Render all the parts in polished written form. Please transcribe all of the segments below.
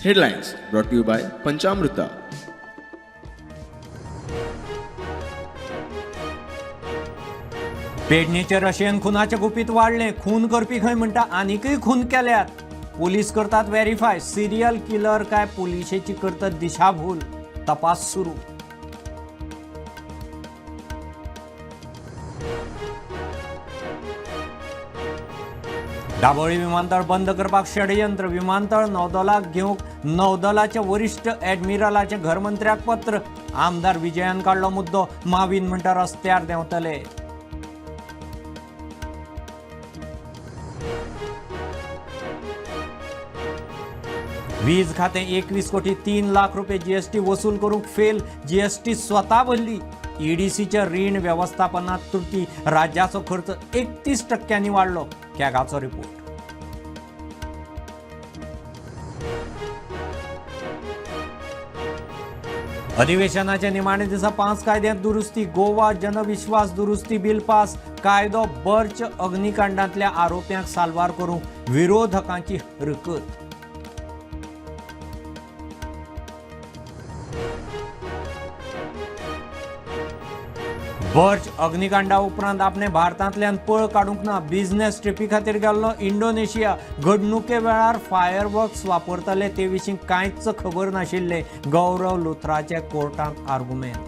Headlines brought you by Panchamruta. पेडणेचे Russian खुनाचे गुपीत वाडलें. खून करपी खंय म्हणटा आनीकय खून केल्यात. पोलीस करतात व्हेरीफाय. सिरियल किलर काय पुलिशेची करतात दिशाभूल, तपास सुरू. दाबोळी विमानतळ बंद करपाक षडयंत्र. विमानतळ नौदलाक घेवंक नौदलाच्या वरिश्ठ ॲडमिरलाचें घरमंत्र्याक पत्र. आमदार विजयान काडलो मुद्दो. मावीन म्हणटा रस्त्यार देंवतले. वीज खातें 21 कोटी 3 लाख रुपये जीएसटी वसूल करूंक फेल. जीएसटी स्वता भरली. ईडीसीच्या रीण व्यवस्थापनात त्रुटी. राज्याचो खर्च 31% वाडलो. कॅगाचो रिपोर्ट. अधिवेशनाच्या निमाणे दिसा 5 कायद्यांत दुरुस्ती. गोवा जनविश्वास दुरुस्ती बिल पास. कायदो बर्च अग्निकांडांतल्या आरोप्यांक साल्वार करूंक विरोधकांची हरकत. बर्च अग्निकांडा उपरांत आपणे भारतांतल्यान पळ काडूंक ना. बिझनेस ट्रिपी खातीर गेल्लो इंडोनेशिया. घडणुके वेळार फायरवर्क्स वापरतले ते विशीं कांयच खबर नाशिल्लें. गौरव लुथराचे कोर्टांत आर्गुमेंत.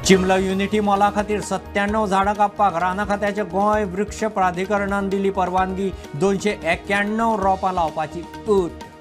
चिमला युनिटी मॉला खातीर 97 झाडां कापपाक रानां खात्याच्या गोंय वृक्ष प्राधिकरणान दिली परवानगी. 291 रोपां लावपाची अट.